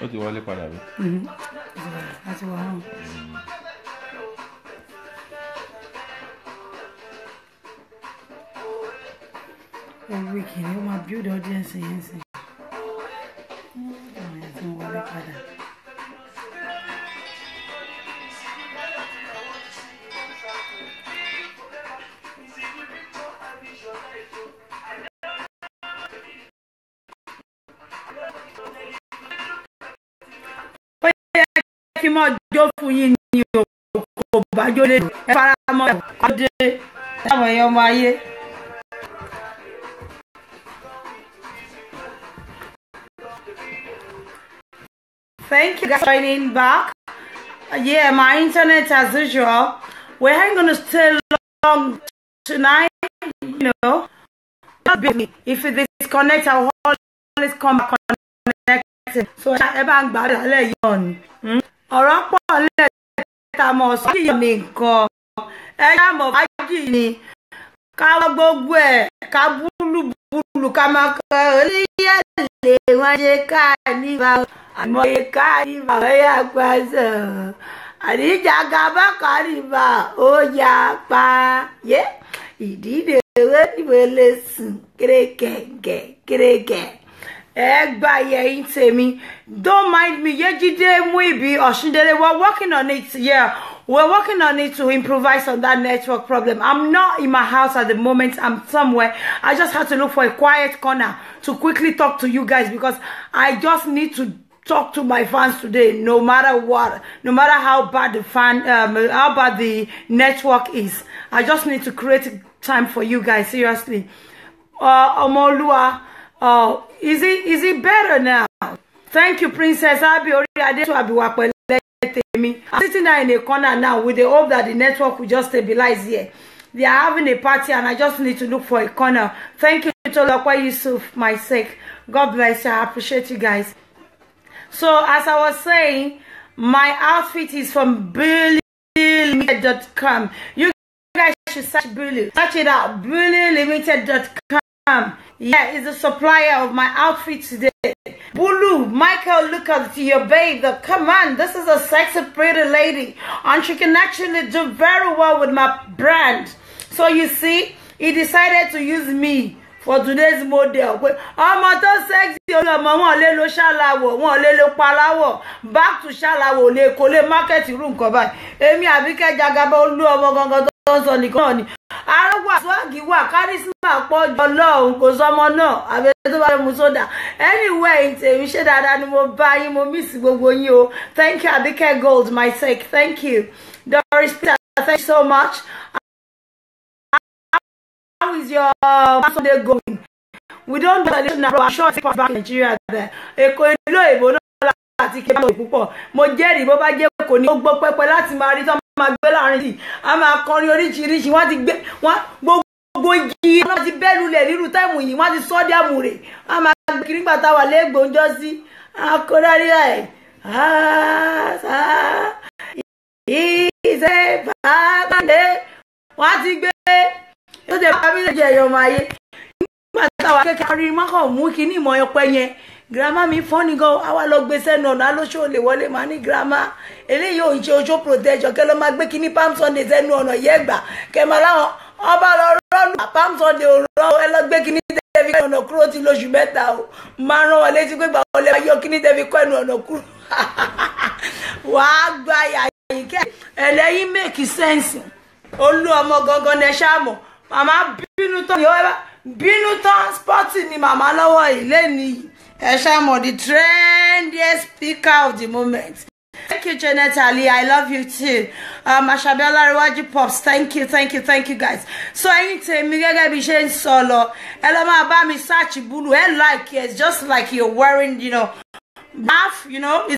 Ó ti wọlé padà bí? Àti wà hàn. Every week ni ó máa build audience yẹn sí. Àwọn èèyàn ti ń wọlé padà. Ó yẹ kí n máa jó fún yín ní o, kò bá jó lé, ẹ fara mọ́ ẹ dé táwọn èèyàn ọmọ ayé. Thank you guys for joining back. Yeah, my internet as usual. We ain't gonna stay long tonight. If it disconnect, I'll always come back connected. So ẹ bá ń gbà lálẹ́ yìí náà ni. Ọ̀rọ̀ pọ̀ lẹ́ta mọ̀ sọ kí mi nǹkan. Ẹ ṣá mọ̀ fàájì ni. Ká wá gbogbo ẹ̀ ká búlúbúlù ká máa kọ́ oníyẹ̀lẹ̀ wọ́n ṣe ká níbà àmọye ká níbà ó yà pàṣẹ. Àdìjà gàbá ká níbà ó yà pa. Yé ìdílé ìwé lè sùn kérékẹ̀ǹkẹ̀ kérékẹ̀. Ẹ gba yẹ̀yìn tèmi. Don't mind me. Yejide Muibi Oshindele, we're working on it. Yeah, we're working on it to improvise on that network problem. I'm not in my house at the moment. I'm somewhere. I just had to look for a quiet corner to quickly talk to you guys because I just need to talk to my fans today, no matter what, no matter how bad the fan, how bad the network is. I just need to create time for you guys. Seriously, Omolua, is it better now? Thank you, Princess Abi Ori Adetu Abiwa Temi. I'm sitting there in a corner now with the hope that the network will just stabilize here. They are having a party and I just need to look for a corner. Thank you, Tolokwa Yusuf, my sake. God bless you. I appreciate you guys. So, as I was saying, my outfit is from BillyLimited.com. You guys should search Billy. Search it out. BillyLimited.com. Yeah, is the supplier of my outfit today. Bulu, Michael, look at your babe. Come on, this is a sexy, pretty lady. And she can actually do very well with my brand. So you see, he decided to use me for today's model. Pé ọmọ tó sexy ọmọ wọn lè lo ṣàlàwọ̀, wọn lè lo paláwọ̀, back to ṣàlàwọ̀ lè kó lè market irú nǹkan báyìí. Èmi Àbíkẹ́ Jagaba olú ọmọ gangan tó ń sọ nìkan náà ni. Ara wà, swag wà, charisma pọ̀ jù, Ọlọ́run kò sọmọ náà àbẹ tó bá fẹ́ mu sódà. Anyway, tèmi ṣe dáadáa ni mo bá yín. Mo miss gbogbo yín o. Thank you, Àbíkẹ́ Gold, my sake. Thank you, Doris Peter. Thank you so much. How is your Sunday going? We don't do election now. I'm sure it's back in Nigeria there. Èkó ìlú òyìnbó náà láti ké báwo púpọ̀. Mo jẹ́rìí, bó bá jẹ́ kò ní ó gbọ́ pẹ́pẹ́ láti máa rí tán máa gbé láàrin yìí. A máa kọrin oríṣiríṣi. Wọ́n ti gbé wọ́n gbogbo igi wọ́n ti bẹ́ lulẹ̀ nírú time yìí. Wọ́n ti sọ́ dí àmùrè. Wọ́n máa gbé kiri nígbà táwa lẹ́gbọ̀njọ́ sí. Akọ́dárí ẹ̀. Ìṣe bàbá wọ́n ti gbé ó jẹ́ bá mi lè jẹ ẹ̀yọ̀ ọmọ ayé nígbà táwa kékeré rí mọ́kàn mú kí ní ìmọ̀ ọpẹ yẹn. Grandma mi fọ́ni gan, àwa lọ gbé sẹ́nu ọ̀nà alóṣó lè wọlé. Màá ní, "Grandma, eléyìí ò ń ṣe oṣó protection. Kẹ́ ló máa gbé kíní Palm Sunday sẹ́nu ọ̀nà yẹ́gbà kẹ́ máa láwọn ọba lọ rọ́ọ̀nù Palm Sunday ò rọ́. Ẹ lọ gbé kíní tẹ́fi kọ́ ẹnu ọ̀nà kúrò tí lóṣù 3 o." Máa rán wọn létí pé gbà wọlé máa yọ kíní tẹ́fi kọ́ ẹnu ọ̀nà kúrò. Wàá gba yàyí kẹ́ ẹlẹ́yìn make sense. Olú ọmọ gangan ní ẹ ṣáà mọ̀. Màmá bínú tán, bínú tán spọ́tì ni màmá lọ́wọ́ yìí lẹ́nu yìí. Ẹ ṣáà mọ̀, the trendiest speaker of the moment. Thank you, Janet Ali. I love you too. Ashabi Olariwaju Pops. Thank you, thank you, thank you guys. So, ẹ̀yin tèmi, gẹ́gẹ́ bí ṣe ń sọ lọ, ẹ lọ máa bá mi search Bulu. Ẹ like it. It's just like you're wearing bath. It's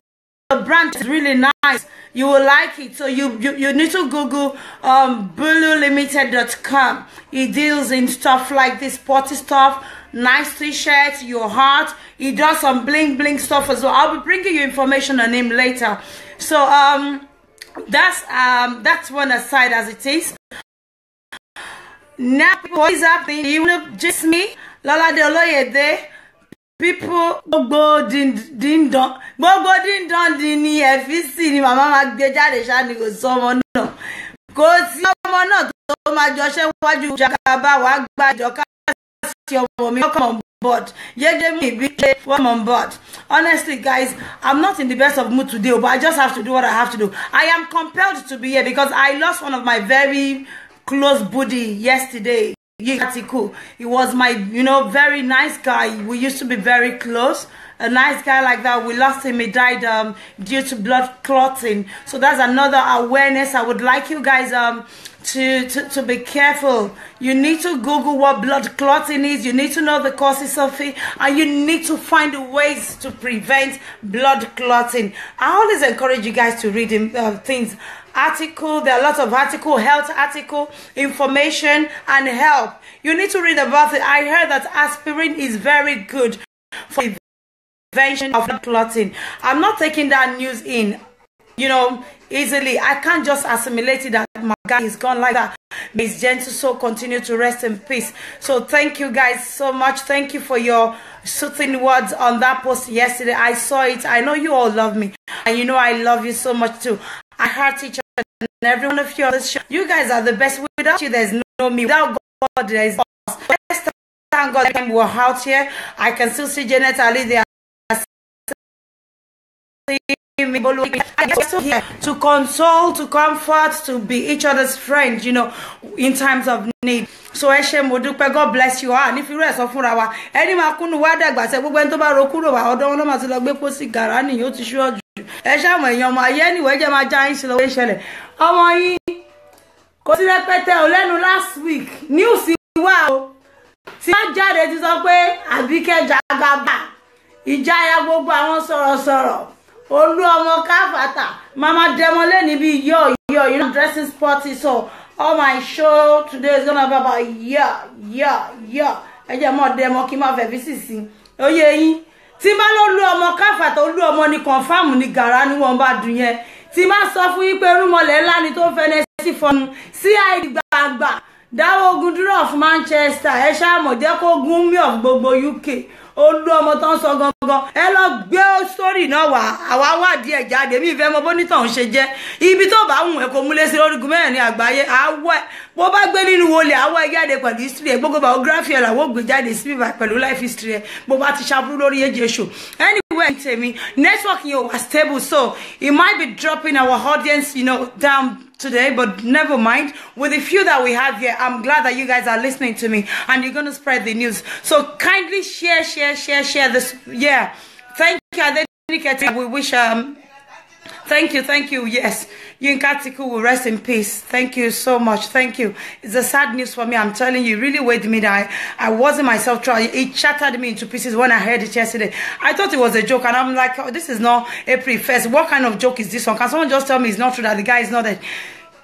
the brand is really nice. You will like it. So you need to Google bululimited.com. He deals in stuff like this, party stuff, nice t-shirts, your heart. He does some bling bling stuff as well. I'll be bringing you information on him later. So that's one aside as it is. Now what is happening? You know, just me, Lolade Oloyede. People, gbogbo díndán, gbogbo díndán di ní ẹ̀fíìsì ni màmá máa gbé jáde ṣáà ni. Kò sí ọmọ náà, kò sí ọmọ náà tó máa jọṣẹ́ wájú Jagaba. Wàá gba ìjọká sí ọmọ mi. Welcome on board, Yege mi bí welcome on board. Honestly, guys, I'm not in the best of mood today, but I just have to do what I have to do. I am compelled to be here because I lost one of my very close buddy yesterday. Atiku. He was my very nice guy. We used to be very close. A nice guy like that. We lost him. He died due to blood clotting. So that's another awareness. I would like you guys to be careful. You need to Google what blood clotting is. You need to know the causes of it. And you need to find ways to prevent blood clotting. I always encourage you guys to read things. Article, there are lots of article, health article, information and help. You need to read about it. I heard that aspirin is very good for prevention of blood clotting. I'm not taking that news in easily. I can't just assimilate it that my guy is gone like that. May his gentle soul continue to rest in peace. So thank you guys so much. Thank you for your soothing words on that post yesterday. I saw it. I know you all love me. And you know I love you so much too. I heart each and every one of you on this show. You guys are the best. Without you, there's no me. Without God, there is us. Let's thank God we're out here. I can still see Janet Ali there. Here to console, to comfort, to be each other's friend in times of need. So ẹ ṣé, mo dúpẹ́. God bless you. Ah, ní fi irú ẹ̀ sọ fúnra wa. Ẹni máa kúnnú wá dàgbà sẹ́, gbogbo ẹni tó bá ro kúrò wá, ọ̀dọ́ wọn ló máa ti lọ gbé pósí gàrá nìyí, ó ti ṣú ọ̀jù. Ẹ ṣàmọ̀ èèyàn ọmọ ayé ẹnìwẹ̀ jẹ́ máa já yín sí lọ́wọ́ ìṣẹ̀lẹ̀. Ọmọ yín kò sí rẹpẹtẹ ò lẹ́nu last week. News wà o. Tí wọ́n jáde ti sọ pé Àbíkẹ́ Jagaba, ìjáyà gbogbo àwọn sọ̀rọ̀sọ̀rọ̀, olú ọmọ káfàtà, mama demo lẹ́ni bí yọ yọ, dressing sporty. So all my show today is gonna be about yeah. Ẹ jẹ́ mọ́ demo kí n máa fẹ̀ fi sì sí oyè yín. Tí bá ló lú ọmọ káfàtà, olú ọmọ ni, confam ni, gàrá ni wọ́n bá dùn yẹn. Tí bá sọ fún yín pé rúmọlẹ̀ ńlá ni tó ń fẹ́ sí fọnù CID gbàgbà dáwọ́ ogun dúró of Manchester, ẹ ṣáà mọ̀ jẹ́ kó gún mí of gbogbo UK, olú ọmọ tó ń sọ gangan. Ẹ lọ gbé sórí náà wá, àwa wádìí ẹ̀ jáde. Mi ìfẹ́ mọ bónítàn ń ṣe jẹ́. Ibi tó bá wùn ẹ̀ kó múlé sí lórígun mẹ́rin àgbáyé, àwọ̀ ẹ̀ bó bá gbé nínú wọlé, àwọ̀ ẹ̀ jáde pẹ̀lú history ẹ̀, gbogbo biography ẹ̀ làwọn ò gbé jáde sí bíbá pẹ̀lú life history ẹ̀, bó bá ti ṣàbúrú lórí èjì èṣù. Anyway, tèmi network yẹn ò wà stable, so it might be dropping our audience down today, but never mind. With the few that we have here, I'm glad that you guys are listening to me and you're going to spread the news. So kindly share, share, share, share this. Yeah. Thank you, Adenike. We wish, thank you, thank you. Yes, Yinka Atiku will rest in peace. Thank you so much. Thank you. It's a sad news for me. I'm telling you, it really weighed me down. I wasn't myself trying. It shattered me into pieces when I heard it yesterday. I thought it was a joke, and I'm like, "Oh, this is not April 1st. What kind of joke is this one? Can someone just tell me it's not true, that the guy is not dead?"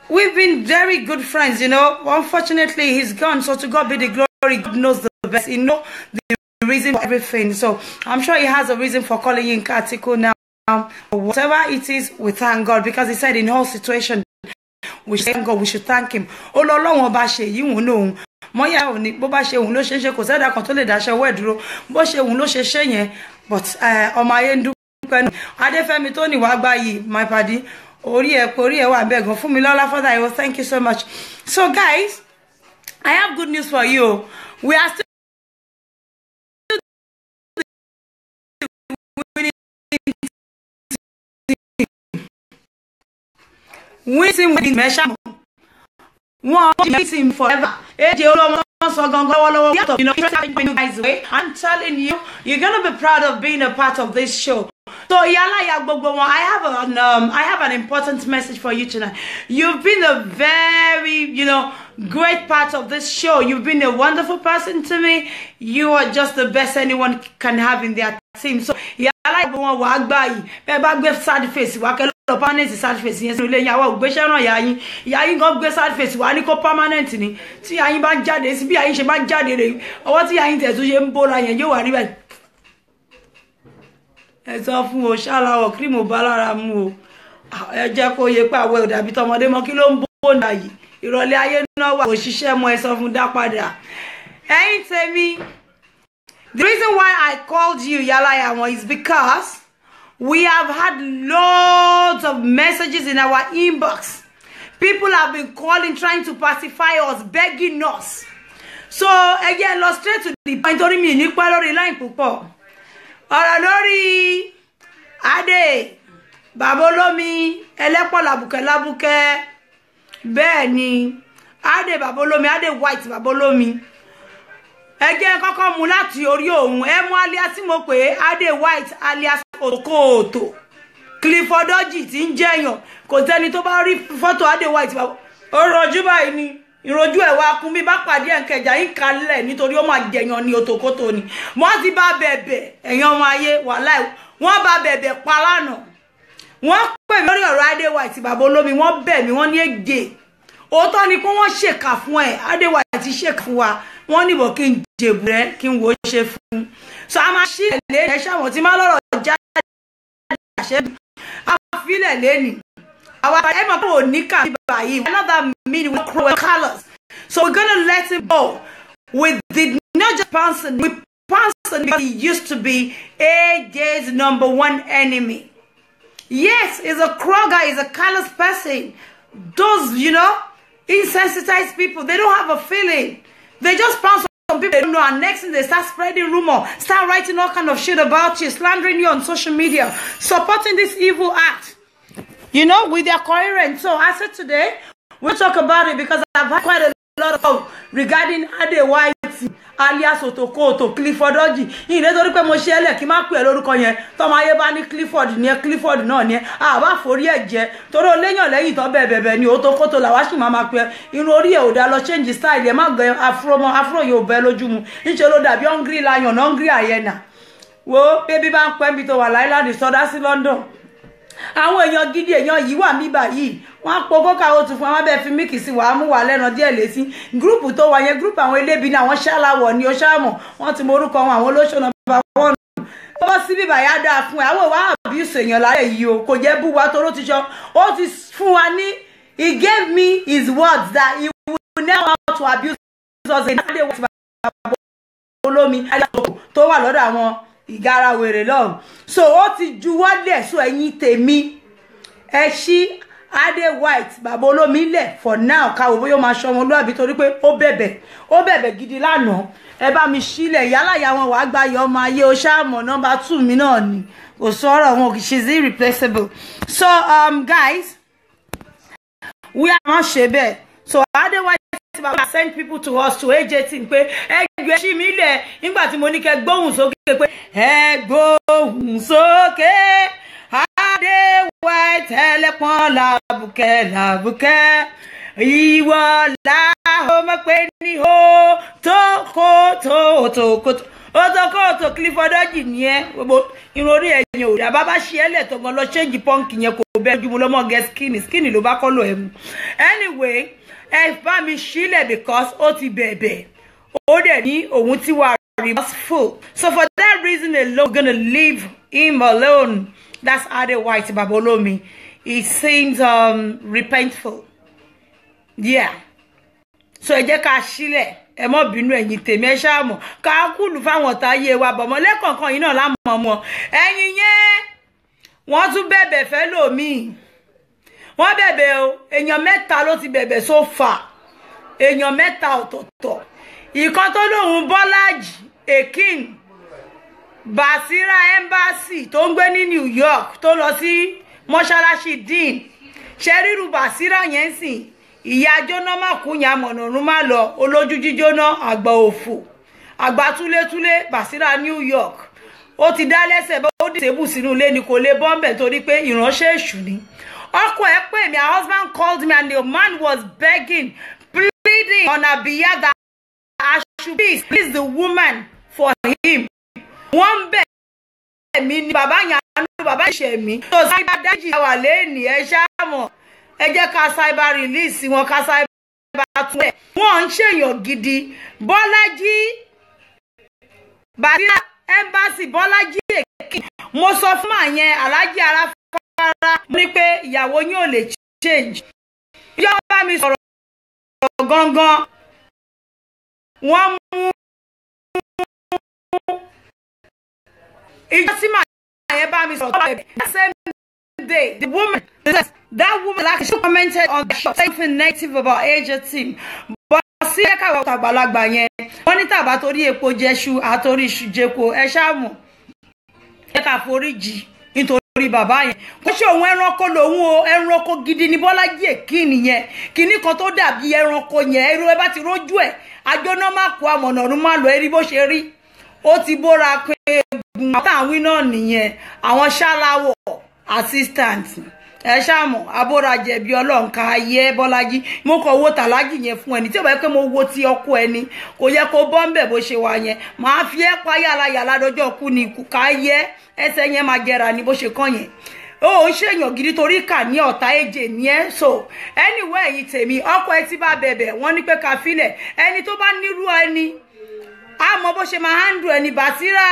We've been very good friends. Unfortunately, he's gone. So to God be the glory. God knows the best. He knows the reason for everything. So I'm sure he has a reason for calling Yinka Atiku now. Whatever it is, we thank God, because he said in all situation we should thank God, we should thank him. Ó lọ Ọlọ́run ọba ṣe èyí òun lòun mọ́yà òní, bó bá ṣe òun ló ṣe é ṣe, kò sẹ́dá kan tó lè dáṣẹ́ ọwọ́ ẹ̀ dúró, bó ṣe òun ló ṣe ṣe yẹn. But ọmọ ayé ń dúpẹ́ nù. Adéfẹ́mi tó ní wàá gbá yìí, my padi, orí ẹ̀ pé orí ẹ̀ wà bẹ́ẹ̀ gan fún mi lọ́lá fọ́dà ìwọ. Thank you so much. So guys, I have good news for you. We are still winning winning measure one team forever. AJ Olomo sọ gangan lọ́wọ́lọ́wọ́. Guys, I'm telling you, you're gonna be proud of being a part of this show. So yálà gbogbo wọn, I have an important message for you tonight. You've been a very great part of this show. You've been a wonderful person to me. You are just the best anyone can have in their team. So yálà gbogbo wọn, wàá gbà yìí. Bẹ́ẹ̀ bá gbé sad face wá, kẹ́ lọ permanent sad face yẹn sínú ilé yín. Àwa ò gbéṣẹ́ ràn ìyá yín. Ìyá yín gan gbé sad face wá ní kó permanent ni. Tí ìyá yín bá ń jáde sí, bí ìyá yín ṣe bá ń jáde rè, ọwọ́ tí ìyá yín tẹ̀ tún ṣe ń bóra yẹn yóò wà rí báyìí. Ẹ sọ fún o, ṣáláwọ̀ cream bá lára mu o. Ẹ jẹ́ kó yẹ pé àwẹ̀ ò dàbí tọmọdé mọ́. Kí ló ń bó náà yìí? Ìrọ̀lẹ́ ayé náà wà, òṣìṣẹ́ mọ́. Ẹ sọ fún dá padà. Ẹ̀yin tèmi, The reason why I called you, Yalaya wọn, is because we have had loads of messages in our inbox. People have been calling, trying to pacify us, begging us. So, again, lọ straight to the point, torí mi ní pẹ́ lórí line púpọ̀. Ọ̀rọ̀ lórí Adé, Bàbá Olómi, ẹlẹ́pọ̀ làbùkẹ́ lábùkẹ́. Bẹ́ẹ̀ ni, Adé Bàbá Olómi, Adé White Bàbá Olómi. Ẹ jẹ́ kọ́kọ́ mú láti orí òun. Ẹ mú alias tí mo pè é, Adé White alias Okoto. Clifford Orji tí ń jẹyàn, kò sẹ́ni tó bá rí fọ́tò Adé White bàbá ó rọjú báyìí ni ìrojú ẹ̀ wá kún. Bí bá pàdé ẹ̀ ń kẹjà ń kalẹ̀ nítorí ó máa jẹyàn ní òtòkótó ni. Wọ́n ti bá bẹ̀bẹ̀, ẹ̀yàn ọmọ ayé, wàláì, wọ́n bá bẹ̀bẹ̀ pa lánàá. Wọ́n pè mí lórí ọ̀rọ̀ Adé White Bàbá Olómi. Wọ́n bẹ̀ mí, wọ́n ní ègè òótọ́ ni pé wọ́n ṣèkà fún ẹ̀. Adé White ṣèkà fún wa. Wọ́n níbọ̀ kí n jèbù rẹ, kí n wò ó ṣe fún un. So a máa ṣí ilẹ̀ ẹ̀ ṣàwọn tí má lọ́rọ̀ jáde àṣẹ àfilẹ̀ lẹ́nìí. Àwa ẹ mọ̀ pé ò ní kà bí báyìí. Another meaning, we crow colours. So we're gonna let him go. We did not just pounce on, we pounced on because he used to be AJ's number one enemy. Yes, he's a Kroger, he's a callous person. Those insensitized people, they don't have a feeling. They just pounce on people they don't know, and next thing they start spreading rumor, start writing all kind of shit about you, slandering you on social media, supporting this evil act, with their coherence. So I said today, we'll talk about it because I've had quite a lot of regarding Ade White alias Otokoto Clifford Orji. Yìí nítorí pé mo ṣe ẹlẹ kí n má pè é lórúkọ yẹn. Tọmọ ayé bá ní Clifford ní ẹ, Clifford náà ní ẹ, àbá forí ẹ jẹ torí ó léyàn lẹ́yìn tó bẹ́ẹ̀ bẹ̀bẹ̀ ní Otokoto làwa sì máa máa pè é. Irun orí ẹ ò dá, lọ change style ẹ. Má gẹ afro mọ́, afro yóò bẹ lójú mu. Níṣẹ́ ló dàbí hungry lion, hungry hyena. Wo bébí bá ń pẹ́ mi tó wà láìláńdì sọdá sí London, àwọn èèyàn gidi, èèyàn yìí wà mí báyìí. Wọ́n á po kókà ó tún fún wọn bẹ́ẹ̀, fi milk sí, wàá mú wà lẹ́nu díẹ̀ létí. Group tó wà yẹn, group àwọn elébi ní àwọn ṣáláwọ̀ ni ó ṣáàmọ̀. Wọ́n ti mọ orúkọ wọn, àwọn olóṣò number one. Tó bọ́ sí bíbà yá dáa fún ẹ. Àwọn ìwà abuse èèyàn láyé yìí o, kò jẹ́ bú wa toró ti sọ. Ó ti fún wa ní, he gave me his words that he will never want to abuse us. Olómi tó wà lọ́dọ̀ àwọn ìgara wèrè lọ́hùn, so ó ti juwọ́lẹ̀. So ẹ̀yin tèmi, ẹ ṣí Adé White Bàbá Olómi lẹ̀ for now, káwọ́ bóyá ó máa ṣọmọ olúwàbí, torí pé ó bẹ̀bẹ̀, ó bẹ̀bẹ̀ gidi lánàá. Ẹ bá mi sílẹ̀ yálàyà wọn, wàá gba yọ ọmọ ayé. O ṣáàmọ̀ number two mi náà ni, kò sọ̀rọ̀ wọn, she's irreplaceable. So guys, we are not ṣe bẹ́ẹ̀. So Adé White Bàbá send people to us, to AJ team, pé ẹ gbé ṣí mi lẹ̀. Nígbà tí mo ní kẹ́ gbóhùn sókè, pé ẹ gbóhùn sókè, Adé White ẹlẹ́pọ̀n làbùkẹ́ làbùkẹ́, ìwọ làwọn mọ̀ pé ní o tó kó tó tó kó tó tó kó tó. Clifford Orji ní ẹ, gbogbo irun orí ẹ̀yìn ò dá. Bàbá ṣe ẹ lẹ̀ tó gan, lọ change punk yẹn, kò bẹ́ẹ̀ ju mu lọ́mọ gẹ skinny skinny ló bá kọ́ lọ ẹ̀ mu. Anyway, ẹ bá mi sílẹ̀ because ó ti bẹ̀bẹ̀, ó dẹ̀ ní òun ti wà remorseful. So for that reason alone, we're gonna leave him alone. That's Ade White Babolomi. He seems repentful, yeah. So ẹ jẹ́ ká sílẹ̀. Ẹ mọ́ bínú, ẹ̀yin tèmi, ẹ ṣáà mọ̀ ká kúlù fáwọn ọ̀tá ayé wa bọ̀mọ́ lẹ́kọ̀ọ̀kan yìí náà lámọ̀ mọ́. Ẹ̀yin yẹn, wọ́n tún bẹ̀bẹ̀ fẹ́ lòmíì. Wọ́n bẹ̀bẹ̀ o. Èèyàn mẹ́ta ló ti bẹ̀bẹ̀ so far, èèyàn mẹ́ta ọ̀tọ̀ọ̀tọ̀. Ìkan tó lóun Bọ́lájì Ekin Basira Embassy tó ń gbé ní New York, tó lọ sí mọ́ṣáláṣí Dean ṣe ríru Basira yẹn sìn, ìyá jóná má kú yàn, mọ̀nà ọ̀run má lọ, olójú jíjóná, àgbà òfò, àgbà túlétúlé. Basira New York, ó ti dá lẹ́sẹ̀ bá ó dìsébù sínú ilé ni, kò lè bọ́m̀bẹ̀ torí pé ìránṣẹ́ èṣù ni. Ọkọ ẹ̀ pè mí. Her husband called me and the man was begging, pleading on her behalf that I should please please the woman for him. Wọ́n bẹ̀ mí ni bàbá yẹn, àánú bàbá ìṣẹ̀ mi. Tó cyber dájì wà lẹ́ẹ̀nì, ẹ ṣáàmọ̀, ẹ jẹ́ ká cyber release wọn, ká cyber tún ẹ̀. Wọ́n ń ṣèyàn gidi. Bọ́lájí Basira Embassy, Bọ́lájí Èkì, mo sọ fún àyẹn Alájí Aráfárá, mo ní pé ìyàwó yín ò lè change. Yọ bá mi sọ̀rọ̀ gangan, wọ́n mú Ìjọ tí màá yẹn bá mi sọ̀rọ̀ that same day, the woman, that woman, like, she commented on the show something negative about AJ team. But sí ẹ̀ka àwọn àgbàlagbà yẹn, wọ́n ní tàbá torí epo jẹ́ṣu àtorí iṣu jẹ́ko, ẹ ṣáàmù ẹ ká foríjì nítorí bàbá yẹn. Kó ṣe òun ẹranko lòun o, ẹranko gidi ni Bọ́lájí Èkínì yẹn. Kinní kan tó dàbí ẹranko yẹn, irú ẹ bá ti rójú ẹ̀, àjọná má kó amọ̀nà ọ̀run má lọ, ẹ rí bó ṣe rí. Ó ti bóra pé egun àtàwí náà nìyẹn, àwọn ṣáláwọ̀ assistant ẹ ṣàmù abórajẹbi ọlọ́nka ayé. Bọ́lájí, mo kàn wo tàlájì yẹn fún ẹni tí ó bá yẹ pé mo wo ti ọkọ ẹni, kò yẹ kó bọ́ńbẹ̀ bó ṣe wà yẹn. Màá fi ẹ́ pa yàrá lọ́jọ́ kú ni ká yẹ ẹsẹ̀ yẹn máa jẹrà ní bó ṣe kàn yẹn. Ó ń ṣèyàn gidi torí kà ní ọ̀tá èjè ní ẹ́. So anyway, ẹ̀yin tèmi, ọkọ ẹ ti bá bẹ̀bẹ̀, wọ́n ní pé ká filẹ̀. Ẹni tó bá nírú ẹni a mọ bó ṣe máa handle ẹni. Bàtírà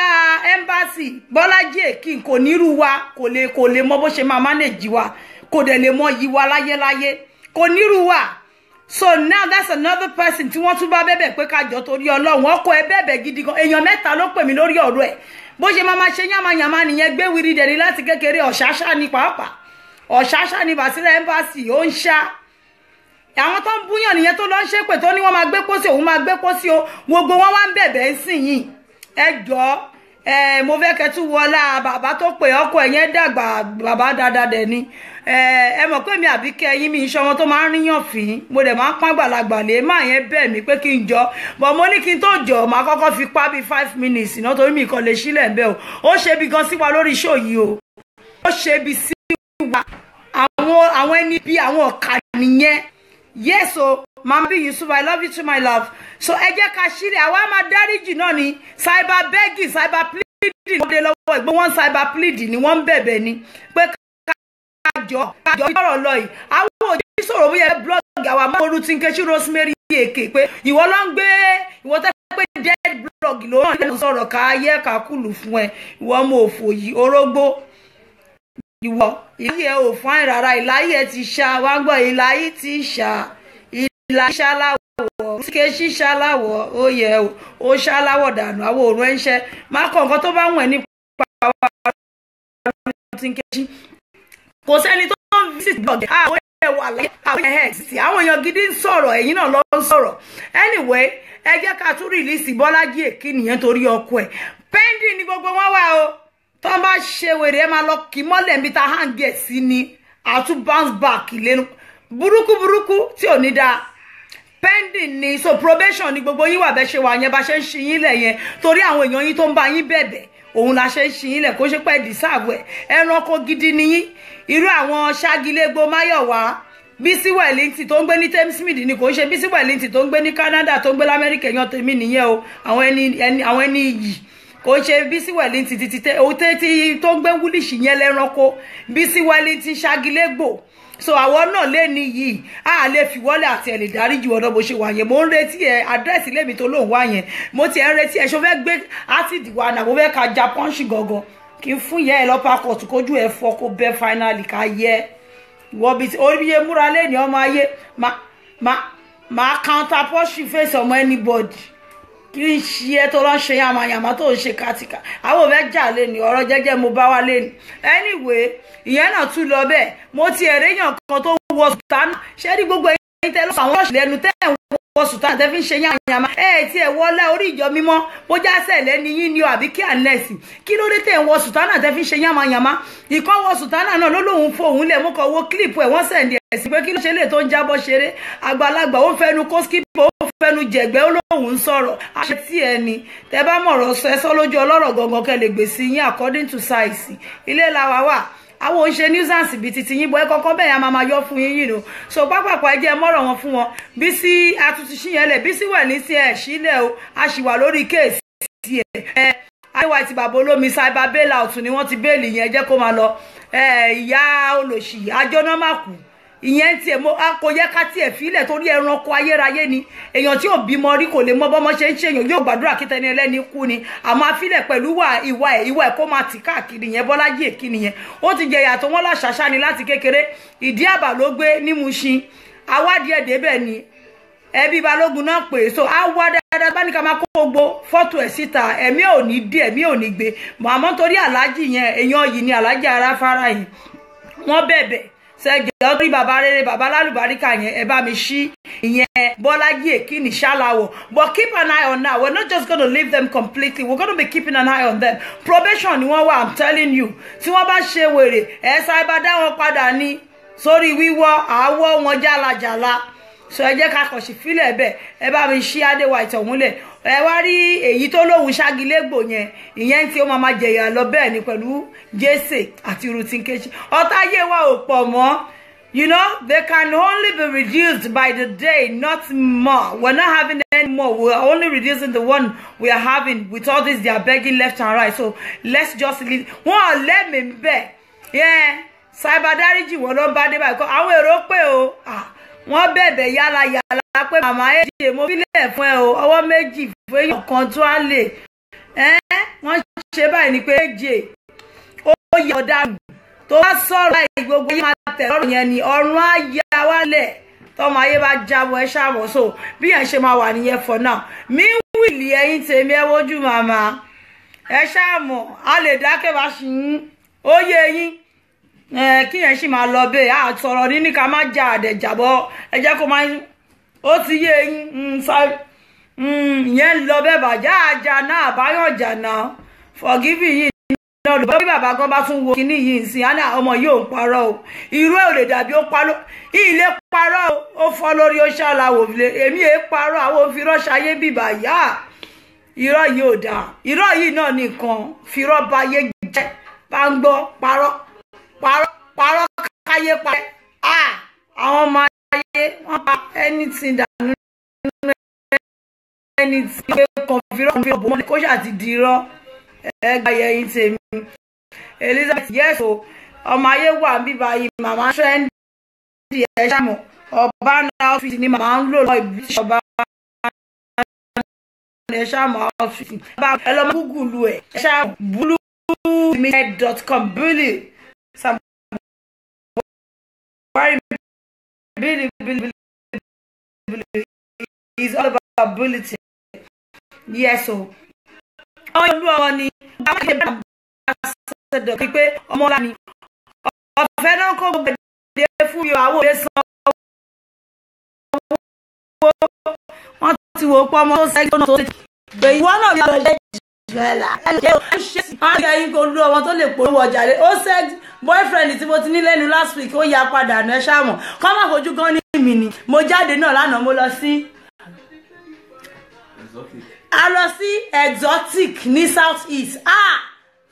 Embassy, Bọ́lájí Èkín kò nírú wa, kò lè mọ bó ṣe máa manage wa, kò dẹ̀ lè mọ yí wa láyéláyé, kò nírú wa. So now that's another person tí wọ́n tún bá bẹ̀bẹ̀ pé kájọ torí Ọlọ́run. Ọkọ ẹ bẹ̀bẹ̀ gidi gan. Èèyàn mẹ́ta ló pè mí lórí ọ̀rọ̀ ẹ̀. Bó ṣe máa máa ṣe yàmàyàmà nìyẹn, gbé wiri dẹ̀ ní láti kékeré. Ọ̀ṣáṣá ni pàápàá, ọ̀ṣáṣá ni Bàtírà Embassy, ó ń ṣá àwọn tó ń búyàn nìyẹn, tó lọ ń ṣépè, tó ní wọ́n máa gbé pósí, òun máa gbé pósí o. Gbogbo wọn wá ń bẹ̀bẹ̀ ń sìn yìí. Ẹ jọ ẹ, mo fẹ́ kẹ́ tún wọlá bàbá tó pè. Ọkọ ẹ̀ yẹn dàgbà, bàbá dáadáa dẹ̀ ni. Ẹ mọ̀ pé mi àbíkẹ́ ẹyin mi iṣẹ́ wọn tó máa ń ríyàn fín, mo dẹ̀ máa ń pọ́n àgbàlagbà lé. Máa yẹn bẹ̀ mí pé kí n jọ bọ̀, mo ní kí n tó jọ, màá kọ́kọ́ fi pa bíi 5 minutes iná, torí mi kàn lè sílẹ̀ bẹ́ẹ̀ o. Ó ṣe bí gan sí wa lórí show yìí o, ó ṣe bí sí wa. Àwọn ẹni bí àwọn ọ̀kà nìyẹn. Yes o, Mama B Yusuf, I love you too, my love. So ẹ jẹ́ ká ṣílẹ̀, àwa máa dáríjì náà ni. Cyber begging, cyber pleading ló dé lọ́wọ́ ìgbó wọn. Cyber pleading ni wọ́n ń bẹ̀bẹ̀ ni pé kájọ kájọ ọ̀rọ̀ lọ yìí. Àwọn òjì sọ̀rọ̀ bóyá blog àwa máa ń tí Nkechi Rosemary èké pé ìwọ ló ń gbé, ìwọ tẹ́ pé dead blog ló ràn lẹ́nu sọ̀rọ̀ ká yẹ ká kùlù fún ẹ. Ìwọ ọmọ òfò yìí, orógbó ìwọ, ìláyé ẹ ò fún àìrárá, ìláyé ẹ ti ṣá wá ń gbọ́, ìláyé ti ṣá, ìlà ṣáláwọ̀, Nkechi ṣáláwọ̀, ó yẹ ó ṣáláwọ̀ dànù. Àwọn òrùn ẹ̀ ń ṣẹ́ má kọ nǹkan tó bá wọ̀n ẹ́ nípa Nkechi. Kò sẹ́ni tó ń visit blog àwọn ẹ̀ wà láyé, àwọn ẹ̀ sí àwọn èèyàn gidi ń sọ̀rọ̀, ẹ̀yin náà lọ ń sọ̀rọ̀. Anyway, ẹ jẹ́ ká tún release Bọ́lájí Èkínì yẹn torí ọkọ ẹ̀. Pending ni gbogbo wọn wà o. Tó ń bá ṣe wèrè, ẹ máa lọ kì í mọ́lẹ̀ níbi tá a hàn gẹ̀ sí ni, àtún bounce back lẹ́nu burúkú burúkú tí ò ní dáa. Pending ni, so probation ni gbogbo yín wà bẹ́ẹ̀ ṣe wà yẹn. Bá ṣe ń ṣe yín lẹ̀ yẹn torí àwọn èèyàn yín tó ń bá yín bẹ̀bẹ̀, òun la ṣe ń ṣe yín lẹ̀. Kó ṣe pẹ́ deserve ẹ̀. Ẹranko gidi ni yín. Irú àwọn ṣágilégbó Máyọ̀wá, Bísí Wellington tó ń gbé ní Thamesmead ni, kò ń ṣe Bísí Wellington tó ń gbé ní Canada, tó ń gbé lamẹ́ríkà. Èèyàn tèmi nìyẹn o, àwọn ẹni ẹni, àwọn ẹni iyì. Kò ń ṣe Bísí Wellington títí tẹ òun tẹ́tí tó ń gbé Woolwich yẹn lẹ́ranko, Bísí Wellington ṣágilégbò. So àwọn náà lé ní yìí, a lè fi wọlé àti ẹ̀ lè dáríjì ọ̀dọ́ bó ṣe wà yẹn. Mo ń retí ẹ, àdírẹ́sì lèmi tó lóun wá yẹn, mo ti ẹ̀ ń retí ẹ. Ṣó fẹ́ gbé ásìdì wa náà? Mo fẹ́ ka ja pọ́ńṣì gangan kí n fún yẹ ẹ lọ́pàá kọ̀tù kójú ẹ fọ́, kó bẹ́ finally ká yẹ ìwọ bíi orí bíi múra lé ní ọmọ ayé. Máa counter punch face ọmọ anybody. Kí n ṣe ẹ tó lọ ṣe yamayama tó ń ṣe kátìkà? Àwọn ò fẹ́ jà lé ní ọ̀rọ̀ jẹ́jẹ́ mo bá wá lé ní. Anyway, ìyẹn náà tún lọ bẹ́ẹ̀. Mo ti ẹ̀rẹ́yàn kan tó wọ sùtánà. Ṣé ní gbogbo ẹ̀yin tẹ́ lọ́sọ̀ àwọn ọ̀ṣì lẹ́nu tẹ́ ẹ̀ ń wọ sùtánà tẹ́ fi ń ṣe yamayama, ẹ̀ tí ẹ̀ wọlé orí ìjọ mímọ́, bójá sẹ̀lẹ̀ ni yín ni o àbí kí ànẹ́sì, kí ló dé tẹ́ ń wọ sùtánà tẹ́ fi ń ṣe yamayama? Ìkan wọ sùtánà náà ló lóun fòun lẹ̀. Mú kọ wo clip ẹ̀, wọ́n send ẹ̀ sí pé kí ló ṣe lè tó ń jábọ́ ṣeré àgbàlagbà. Ó ń fẹnu kó skip, ó ń fẹnu jẹ̀gbẹ́, ó lóun ń sọ̀rọ̀ àṣẹ tí ẹ ni. Tẹ bá mọ̀rọ̀ sọ, ẹ sọ lójú ọlọ́rọ̀ gangan kẹ́ lè gbèsè yín according to size. Ilé la wà wà, àwọn ò ń ṣe nuisance bíi titi yín bọ́. Ẹ kọ́kọ́ bẹ́ẹ̀ yẹn a máa yọ fún yín yìí nù. So pápákọ̀, ẹ jẹ́ mọ́rọ̀ wọn fún wọn. Bísí àtúntì yẹn lẹ̀, Bísí wẹ̀ ní sí ẹ̀ sílẹ̀ o, a sì wà lórí case ẹ̀ ẹ̀ àìwá ti bàbá olómi. Cyber bail out ni wọ́n ti bail yẹn, jẹ́ kó máa lọ. Ìyá olòṣì àjọnàmàkù ìyẹn tiẹ̀ mo kò yẹ ká tiẹ̀ fílẹ̀ torí ẹranko ayérayé ni. Èèyàn tí ò bímọ rí kò lè mọ bọ́mọ ṣe ń ṣèyàn, yóò gbàdúrà kí tẹni ẹlẹ́ni kú ni. Àmọ́ afílẹ̀ pẹ̀lú wà ìwà ẹ̀, ìwà ẹ̀ kó máa tì káàkiri yẹn. Bọ́lájí Èkínì yẹn, ó ti jẹ ìyàtọ̀ wọn láṣàṣà ni láti kékeré. Ìdí àbà ló gbé ní Mushin, awádìí ẹ̀ débẹ̀ ni. Ẹbí Balógun náà pè so á wá dáadáa bá ní ká máa kó gbogbo fọ́tò ẹ̀ síta, ẹ̀mí ò ní dé, ẹ̀mí ò ní gbé. Àmọ́ torí aláàjì yẹn, èèyàn yìí ni aláàjì aráfárá yìí, wọ́n bẹ̀bẹ̀ ṣẹjọ torí bàbá rere, bàbá lálùbáríkà yẹn, ẹ bá mi ṣí ìyẹn Bọ́lájí Èkìní ṣáláwọ̀. But keep an eye on now. We're not just gonna leave them completely. We're gonna be keeping an eye on them. Probation ni wọ́n wà, I'm telling you. Tí wọ́n bá ṣe wèrè, ẹ sábà dá wọn padà ní sórí wíwọ́ àwọ̀ wọn jálajàla. So ẹ jẹ́ ká kàn sí fílẹ̀ bẹ́ẹ̀, ẹ bá mi ṣí Adéwà ìtọ̀húnlẹ̀. Ẹ wá rí èyí tó lóhùn ṣágilégbò yẹn, ìyẹn tí ó máa ma jẹ̀yà lọ bẹ́ẹ̀ ni pẹ̀lú Jesse àti Ruth Nkechi. Ọ̀tá ayé wa ò pọ̀ mọ́. You know, they can only be reduced by the day, not more. We're not having any more. We're only reducing the one we are having with all this they are begging left and right. So let's just leave. Wọ́n lẹ́mìí bẹ́ẹ̀. Yeah, cyber dáríjì wọ́n ló ń bá dé báyìí. Àwọn èrò pé o, wọ́n bẹ̀bẹ̀ yálà yálà pé màmá èjì mo fílẹ̀ fún ẹ o, ọwọ́ méjì fún èèyàn kan tó á lè. Wọ́n ṣe báyìí ni pé èjì ó yẹ ọ̀daràn tó bá sọ̀rọ̀ báyìí, gbogbo yìí máa tẹ̀ lọ́rùn yẹn ni ọ̀run á ya wálẹ̀ tọmọ ayé bá jábọ̀ ẹ ṣàmọ̀. So bí yẹn ṣe máa wà nìyẹn for now. Mi wìlì ẹ̀yin tèmi, ẹ wojú màmá ẹ ṣàmọ̀, a lè dákẹ́ bá ṣì ń ó yé yín kí yẹn sì máa lọ bẹ́ẹ̀. À sọ̀rọ̀ ní ká má jà àdẹ̀jàbọ̀, ẹ jẹ́ kó máa ó ti yé yín ìyẹn ń lọ bẹ́ẹ̀ bàjẹ́ àjà náà àbáyọ̀jà náà forgiving yìí náà ló bí bàbá gan bá tún wo kinní yìí sí àná ọmọ yìí ò ń parọ́ o, irú ẹ̀ ò lè dàbí ó parọ́ ilé parọ́ ó fọ́ lórí ó ṣàlàwò èmi èé parọ́ àwọn òfin rọ́ṣà ayé bìbà yá irọ́ yìí ò dáa, irọ́ yìí náà nìkan firọ́ ba ayé jẹ́ bá ń gbọ́ parọ́ parọ́ parọ́ káyé parẹ́. Àwọn ọmọ ayé wọ́n pa anything dànù anything pé kàn firọ́ firọ́ bò mọ́lẹ̀ kó ṣáà ti di irọ́. Ẹ gba yẹyin tèmi Elizabeth, yes o, ọmọ ayé wà bíbá yìí, màmá trendy ẹ ṣàmù ọba náà ọ́fíìsì ni màmá ń lò lọ ìbí ọba ẹ ṣàmù ọ́fíìsì ẹ lọ gúgùlù ẹ ṣàmù bulumedia.com bulu bulu bulu bulu is all about bulletin. Yes o, ọmọ ìlú ọmọ ni àwọn ìṣe bá ṣẹdọ̀ pé ọmọ ọlá ni ọ̀fẹ́ náà kó gbogbo èdè fún mi, àwọn òde san owó wọ́n ti wò ó pọ́ ọmọ tó ṣẹ́gi tó ṣe gbé ìwọ náà bí ọjọ́ ìjọba ẹ̀ ṣe ẹyin kò lu ọmọ tó lè polówó ọjà rẹ ó ṣe boyfriend tí mo ti ní lẹ́nu last week ó ya padà nù. Ẹ ṣáàmù kọ́ má fojú gan ní mi ni mo jáde náà lánàá, mo lọ sí a lọ sí Exotic ní South East.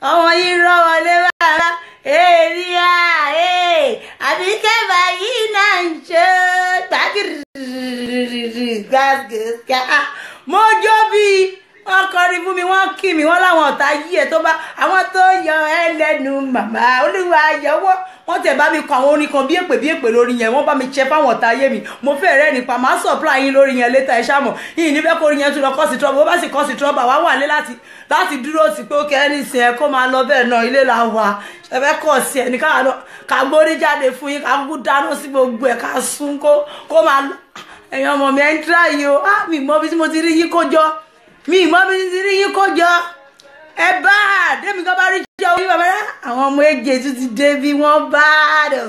Ọmọ yìí rán wọlé bàbá èrìà àbí kẹfà yìí náà ń ṣe gbàgìrì gbàgìrì. Mo jó bíi wọ́n kọrin fún mi, wọ́n kí mi, wọ́n láwọn ọ̀tá yí ẹ̀ tó bá àwọn tó yọ ẹ́ lẹ́nu, màmá olúwa yọwọ́. Wọ́n tẹ̀ bá mi kọ àwọn orin kan bí èpè bí èpè lórí yẹn, wọ́n bá mi ṣe fáwọn ọ̀tá ayé mi. Mo fẹ́ rẹ́ nípa màá supply yín lórí yẹn later. Ẹ ṣáàmọ̀ yìí nífẹ̀ẹ́ kó orin yẹn tún lọ cause trouble. Bó bá sì cause trouble, àwa wà lé láti dúró sí pé ó kẹ́ ní sìn ẹ kó máa lọ bẹ́ẹ̀ náà. Ilé la wà, ẹ fẹ́ kọ̀ sí ẹ ní ká gbórí jáde fún yín, ká kúkú dáná sí gbogbo ẹ̀, ká sún kó máa lọ. Ẹ̀yin ọmọ mi ẹ̀ ń tíra yìí o, mi mọ bí mo ti rí yín kó jọ, mi mọ bí ti rí yín kó jọ. Ẹ bá démi kan bá rí jọ wí bàbá rẹ, àwọn ọmọ èjè tún ti dé bí wọ́n bá dùn,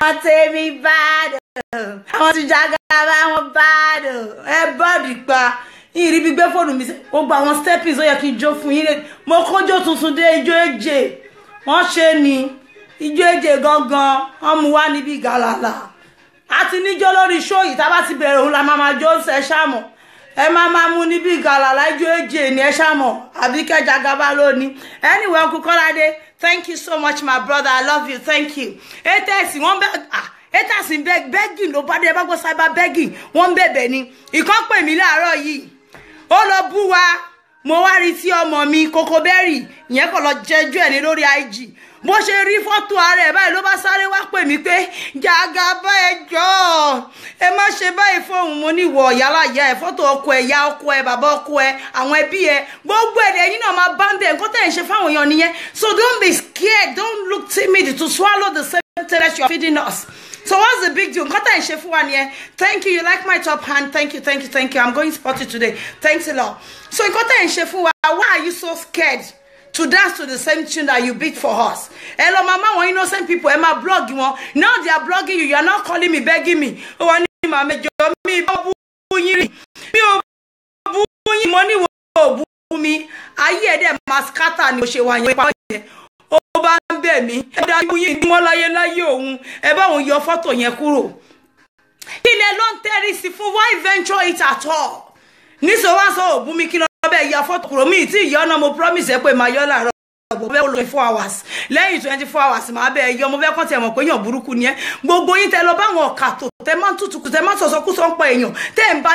àwọn tèmi bá dùn, àwọn tí jagaba wọn bá dùn. Ẹ bá dìpa ìrí bí gbé fóònù mi sí gbogbo àwọn steppings ó yẹ kí n jó fún yín. Mo kójó tuntun dé, ijó èjè wọ́n ṣe ni ijó èjè gangan wọ́n mú wá níbi gàlàlà àti níjó lórí show yìí. Tá a bá ti bẹ̀rẹ̀ òun la máa máa jó ṣe ṣàmọ̀, ẹ máa máa mú níbí gàlàlà ijó èjè ní ẹ ṣàmọ̀ àbí kẹjà gaba lónìí. Anyway, Uncle Kọ́ládé, thank you so much, my brother. I love you, thank you. Haters wọ́n bẹ, haters ń bẹ, begging ló bá dé. Ẹ bá gbọ́ cyber begging, wọ́n ń bẹ̀bẹ̀ ni. Ìkan pè mí láàárọ̀ yìí, ó lọ bú wa. Mo wá rí tí ọmọ mi Coco Berry ìyẹn kò lọ jẹjú ẹ̀ ní lórí IG. Bó ṣe rí fọ́tò ara ẹ̀ báyìí ló bá sáré wá pè mí pé Jagaba, ẹ jọ̀ọ́, ẹ má ṣe báyìí fóun. Mo ní ìwọ yálà ìyá ẹ, fọ́tò ọkọ ẹ, ìyá ọkọ ẹ, bàbá ọkọ ẹ, àwọn ẹbí ẹ, gbogbo ẹ̀dẹ̀ ẹ̀yin náà máa bá ń bẹ̀. Nǹkan tẹ̀ ń ṣe fáwọn èèyàn nìyẹn. So don't be scared, don't look timid to swallow the same thing you are feeding us. So what's the big deal? Nǹkan tẹ̀ ń ṣe fún wa nìyẹn. Thank you, you like my top hand. Thank you, thank you, thank you. I'm going spotty today. Thanks a lot. So nǹkan tẹ̀ ń ṣe fún wa, why are you so scared to dance to the same tune that you beat for us? Ẹ lọ máa máwọn innocent people, ẹ máa blog wọn. Now they are blogging you, you are not calling me, begging me. Ó wà ní màmá ẹjọ́ mi bá bú yín rí. Mi ò bú yín, mo ní wo ò bú mi. Ayé ẹ̀ dẹ̀ máa scatter ni mo ṣe wà yẹn pa yẹn. Ó bá ń bẹ̀ mí. Ẹ dá yín ní mọ́ láyé láyé òun. Ẹ bá òun yọ fọ́tò yẹn kúrò. Kí ni ẹ ló ń tẹ́rí sí fún? Why venture it at all? Níṣẹ́ wá sọ òbú mi kí lọ bẹ́ẹ̀ ya fọ́tò kúrò mí tí ìyọ́ náà. Mo promise ẹ pé màá yọ láàárọ̀ mo fẹ́ lò 4 hours. Lẹ́yìn 24 hours, màá bẹ́ẹ̀ yọ. Mo fẹ́ kàn tiẹ̀ mọ̀ pé èèyàn burúkú ni ẹ́. Gbogbo yín tẹ lọ bá àwọn ọ̀kà tó tẹ máa ń tutù, tẹ máa ń sọ̀sọ́kú sọ̀ ń pa èèyàn tẹ́ ń bá